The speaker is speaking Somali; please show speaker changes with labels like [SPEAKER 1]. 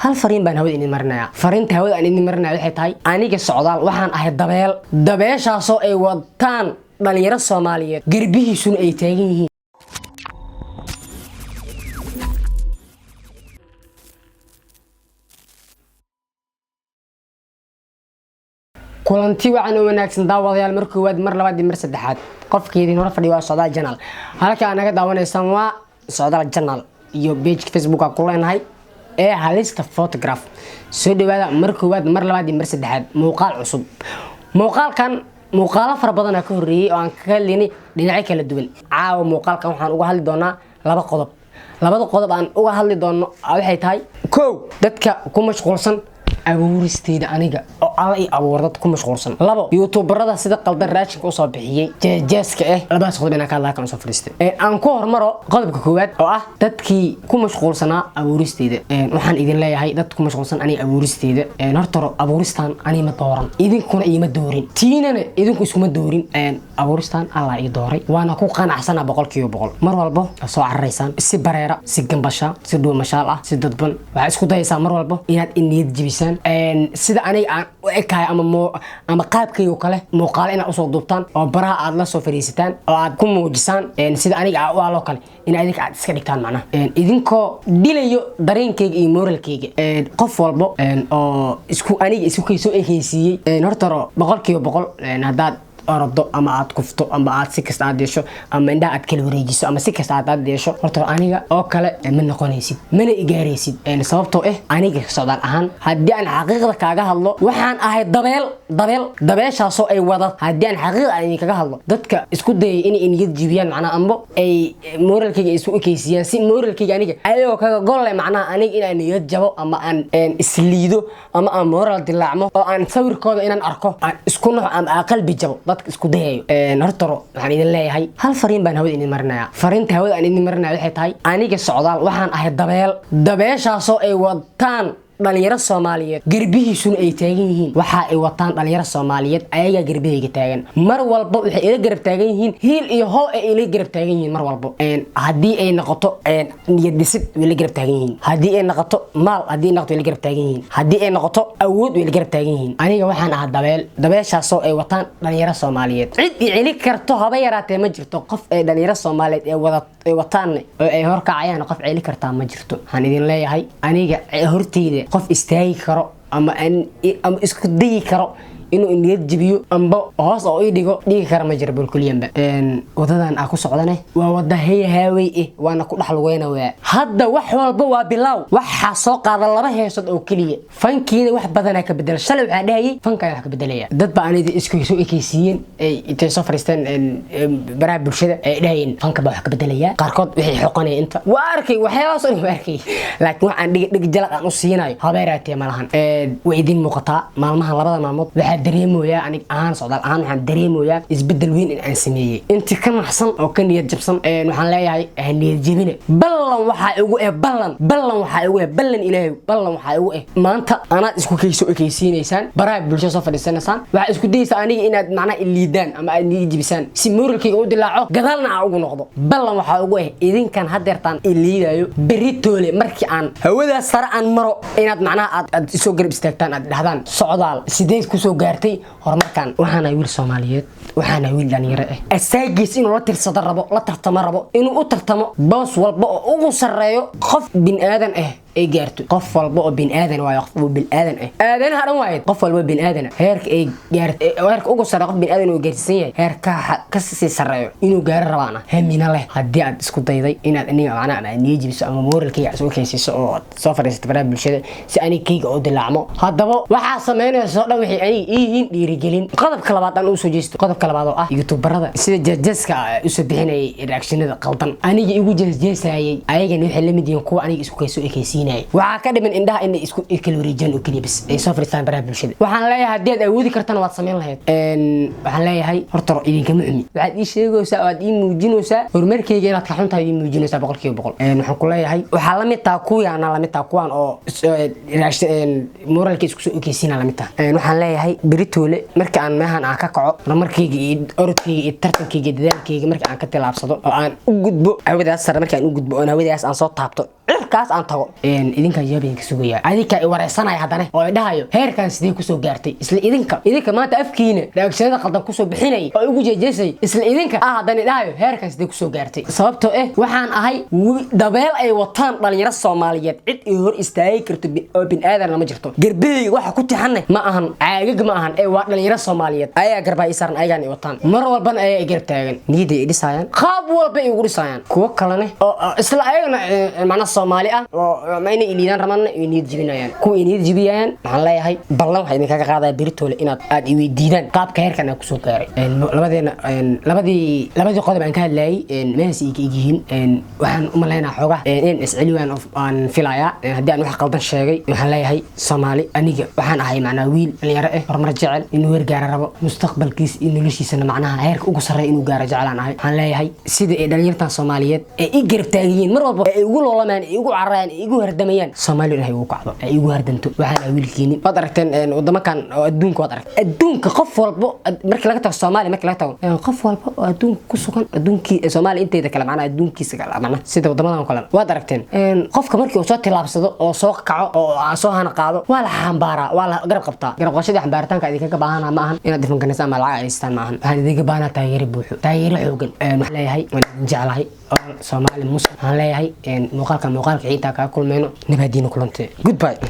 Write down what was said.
[SPEAKER 1] Hal fariin baan hawada idin marinayaa. Fariinta hawada aan idin marinaya waxay tahay: aniga Socdaal waxaan ahay dabeel, dabeeshaasoo ay wataan dhalinyaro Soomaaliyeed, garbihiisuna ay taagan yihiin. Kulanti wacan oo wanaagsan, daawadayaal. Mar koowaad, mar labaad iyo mar saddexaad, qofkii idin hor fadhiya waa Socdaal Channel. Halka aad naga daawanaysaan waa Socdaal Channel iyo page Facebook aan ku leenahay ee Halista Photograph. Soo dhawaada mar koowaad, mar labaad iyo mar saddexaad. Muuqaal cusub. Muuqaalkan muuqaalo fara badan aa ka horreeyey oo aan kaga hadlaynay dhinacyo kala duwan. Caawa muuqaalkan waxaan uga hadli doonaa laba qodob. Labada qodob aan uga hadli doono waxay tahay: kow, dadka ku mashquulsan abuuristeyda aniga oo Alla i abuur dad ku mashquulsan; labo, youtuberada sida qaldan raashinka usoo bixiyey, jeesjeeska ah. Labadaas qodob inaan ka hadlaa kan usoo fadhiistay. Aan ku hormaro qodobka koowaad oo ah dadkii ku mashquulsanaa abuuristeyda. Waxaan idin leeyahay, dad ku mashquulsan aniga abuuristeyda, horta hore abuuristan aniga ma dooran, idinkuna iima doorin, tiinana idinku iskuma doorin. Abuuristan Allah ii dooray, waana ku qanacsana 100%. Mar walbo soo cararaysaan si bareera, si gambasha, si dhuumashaal ah, si dadban. Waxaa isku dayaysaa mar walbo inaad niyad jebisaan sida aniga aan u ekahay ama qaabkaygo kale muuqaalo inaad usoo duubtaan oo baraha aad la soo fadhiisataan oo aad ku muujisaan sida aniga u aloo kale in idinka aad iska dhigtaan, macnaha idinkoo dilayo dareenkayga iyo moralkayga. Qof walbo oo isku aniga isku kay soo ekaysiiyey, horta hore 100% haddaad orodo ama aad kufto ama aad si kasta aad yeesho ama indhaha aad kala wareejiso ama si kasta aad yeesho, horta aniga oo kale ma noqonaysid, mana igaaraysid. Sababtoo ah aniga Socdaal ahaan, haddii aan xaqiiqda kaaga hadlo, waxaan ahay dabeel, dabeel, dabeeshaasoo ay wada. Haddii aan xaqiiqda aan idinkaga hadlo, dadka isku dayay inay niyad jibiyaan, macnaha amba ay moralkayga isu ekaysiiyaan si moralkayga aniga ayagoo kaga golle, macnaha aniga inaan niyad jabo ama aan isliido ama aan moral dilaacmo oo aan sawirkooda inaan arko aan isku noxo ama aan qalbi jabo, dadka isku dayayo, horta hore waxaan idin leeyahay, hal fariin baan hawada idin marinayaa. Fariinta hawada aan idin marinaya waxay tahay: aniga Socdaal waxaan ahay dabeel, dabeeshaasoo ay wataan dhalinyaro Soomaaliyeed, garbihiisuna ay taagan yihiin. Waxa ay wataan dhalinyaro Soomaaliyeed ayagaa garbahayga taagan. Mar walba waxay ila garab taagan yihiin, hiil iyo hoo ay ila garab taagan yihiin mar walbo. Haddii ay noqoto niyad dhisid, way la garab taagan yihiin. Haddii ay noqoto maal, haddii ay noqoto, way la garab taagan yihiin. Haddii ay noqoto awood, way la garab taagan yihiin. Aniga waxaan ahaa dabeel, dabeeshaasoo ay wataan dhalinyaro Soomaaliyeed. Cid i celi karto haba yaraatee ma jirto. Qof ay dhalinyaro Soomaaliyeed ee wada ay wataan oo ay horkacayaan, qof celi kartaa ma jirto. Waxaan idin leeyahay, aniga horteyda qof istaagi karo ama isku dayi karo inuu niyad jebiyo amba hoos oo ii dhigo dhigi kara ma jira bolkuliyanba. Wadadan aa ku socdane waa wada hey haawey eh, waana ku dhex lugeyna. Waa hadda wax walba waa bilaaw. Waxaa soo qaada laba heesood oo keliya. Fankiina wax badanaa ka bedela. Shalay waxaa dhahayay fankaa wax ka bedelaya. Dad ba anida isku soo ekeysiiyeen, ay intay soo fariisteen baraha bulshada ay dhahayeen fanka baa wax ka bedelaya. Qaarkood waxay xoqanaya inta waa arkay, waxyaabahaas oo dhan waa arkay, laakiin waxaan dhig dhig jalaq aan u siinayo habeeraatee ma lahan. Way idin muuqataa maalmahan, labada maalmood waxaa dareemoyaa, anig ahaan Socdaal ahaan waxaan dareemoyaa isbedel weyn in aan sameeyey. Intii ka naxsan oo ka niyad jabsan waxaan leeyahay ha niyad jebine. Ballan waxaa igu eh, ballan, ballan waxaa igu eh, ballan Ilaahay, ballan waxaa igu eh, maanta anaad isku kaysoo ekaysiinaysaan, baraha bulshada soo fadhiisanaysaan, waxaa isku dayaysaa aniga inaad macnaha iliidaan ama aad niyad jebisaan si moralkayga u dilaaco, gadaalna aan ugu noqdo. Ballan waxaa ugu eh, idinkan hadeertaan iliidayo, berri toole markii aan hawadaas sare aan maro, inaad macnaha aad isoo garab istaagtaan, aad dhahdaan Socdaal sideed kusoo gaartay horumarkan. Waxaana wiil Soomaaliyeed, waxaana wiil dhalinyaro ah asaagiis inuu la tirsado rabo, la tartamo rabo, inuu u tartamo boos walba oo ugu sarreeyo qof bin aadan ah ay gaarto. Qof walba oo bin aadan waayo, qof bin aadan ah, aadanaha dhan waaye, qof walba bin aadan ah heerka ay gaar, heerka ugu sarreeyo qof bin aadan uu gaarsiisan yahay, heerka ka sii sarreeyo inuu gaaro rabaana hamina leh. Haddii aad isku dayday inaad aniga macnaha ama aad niyad jebiso ama moralkayga soo keensiiso oo aad soo fadhiisato baraha bulshada si aniga kayga oo dilaacmo, haddaba waxaa samaynayso dhan waxay aniga ii yihiin dhiirigelin. Qodobka labaad aan usoo jeesto, qodobka labaad oo ah youtuberada sida jeesjeeska usoo bixinayay reactionada qaldan aniga igu jeesjeesayay, ayagana waxay la mid yihiin kuwa aniga isku kaysoo ekaysiinayay. Waxaa ka dhiman indhaha inay isku kala wareejiyaan oo keliya bas ay soo fadhiistaan baraha bulshada. Waxaan leeyahay, haddii aad awoodi kartana waad samayn lahayd. Waxaan leeyahay, horta idinkama xumi. Waxaad ii sheegaysaa oo aad ii muujinaysaa horumarkayga inaad ka xuntahay ii muujinaysaa 100%. Waxaan ku leeyahay, waxaa la mid taha kuwiyaana la mid taha kuwaan oo moralka isku soo ekeysiina la mid taha. Waxaan leeyahay, beritoole marka aan meehan aan ka kaco, horumarkayga iyo orodkayga iyo tartankayga iyo dadaalkayga marka aan ka tilaabsado oo aan u gudbo hawadaas sare, marka aan u gudbo oon hawadaas aan soo taabto cirka. Halkaas aan tago, idinkaa jawaab idinka sugaya. Adinkaa i wareysanaya haddana oo i dhahayo: "Heerkan sidee kusoo gaartay?" Isla idinka maanta afkiina reactionada qaldan kusoo bixinayay oo igu jeejeesay, isla idinka ah haddana i dhahayo: "Heerkan sidee kusoo gaartay?" Sababtoo eh waxaan ahay dabeel ay wataan dhalinyaro Soomaaliyeed. Cid i hor istaagi karto oo bin aadan lama jirto. Garbaheyga waxa ku tixanne ma ahan caagag, ma ahan ee waa dhalinyaro Soomaaliyeed ayaa garbaa ii saaran, ayagaan i wataan mar walbana, ayaa i garab taagan, niyadda ay dhisayaan, qaab walba ay ugu dhisayaan. Kuwo kalene oo isla ayagana macnaha Soomaali ah oo ma inay iliidaan rabaan ay niyad jibinayaan, kuwa ay niyad jibiyayaan, waxaan leeyahay ballan waxaa idinkaga qaadaya beritoole inaad aad i weydiidaan qaabka heerkan aan kusoo gaaray. Labadeena labadii qodob aan ka hadlayay meeshaas iga egyihiin. Waxaan u maleynayaa xoogaa in isceli waan aan filayaa. Haddii aan wax qaldan sheegay, waxaan leeyahay Soomaali, aniga waxaan ahay macnaha wiil dhalinyaro ah, horumar jecel, inuu heer gaara rabo, mustaqbalkiisa iyo noloshiisana macnaha heerka ugu sarreeya inuu gaaro jeclaan ahay. Waxaan leeyahay sida ay dhalinyartan Soomaaliyeed ee i garab taagan yihiin mar walba, ay ugu loolamayaan, ay ugu cararayaan, ay igu hardamayaan, Soomaaliya ilahay ugu kacdo, ay igu hardanto. Waxaan ahay wiilkiini. Waad aragteen wadamakan oo adduunka, waad aragteen adduunka qof walbo markii laga tago Soomaaliya, markii laga tago qof walba oo adduunka ku sugan, adduunkii Soomaaliya inteeda kale, macnaha adduunkiisa kale, macnaha sida wadamadan oo kale, waad aragteen qofka markii uu soo tilaabsado oo soo kaco oo soo hana qaado, waa la xambaaraa, waa la garab qabtaa. Garab qabashadii xambaaritaanka idinkaga baahana ma ahan inaad difankanaysa ama lacag haystaan, ma ahan. Waxaan idinka baahanaa taageero buuxo, taageero xoogan. Waxaan leeyahay waan idin jeclahay oo Soomaali Muslim. Waxaan leeyahay muuqaalka muuqaalka xiitaa kaga kulmayno, nabadiina kulantee. Goodbye.